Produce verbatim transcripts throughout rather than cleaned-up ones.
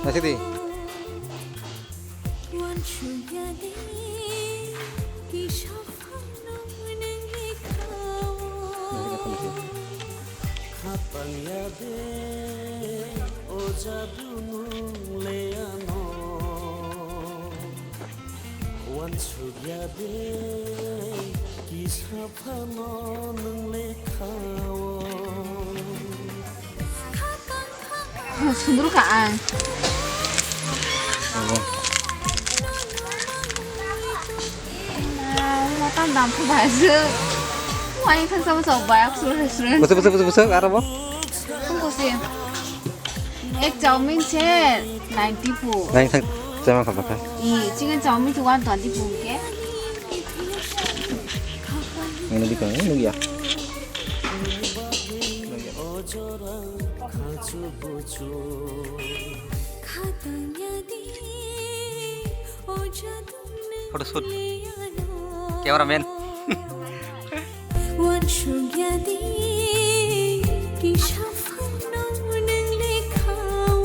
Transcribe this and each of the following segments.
Asik di. Khatang ya de, o jadu nung le ano. Wansukya de, kisa phano nwng lekhao. Sundru ka ang. Mata dam phu bai se. Wai khan sama sok bai, ak suru restaurant. Bwswk, bwswk, bwswk, bwswk, aro bo? Tungku si. Ek chowmin se ninety phu. Nang thang, chama kha bakha. I, chicken chowmin se one twenty phu ke. Ini di kang, ini ya. Photo shoot. Cameraman. Wansukya de, kisa phano nwng lekhao.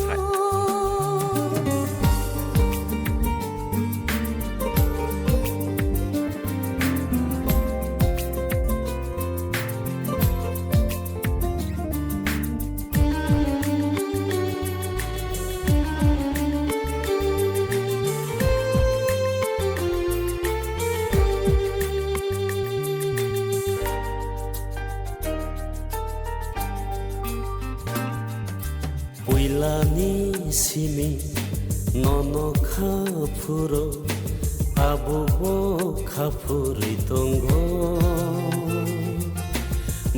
Puilani simi nono kha phuro, abo bo kha phurwi tongo.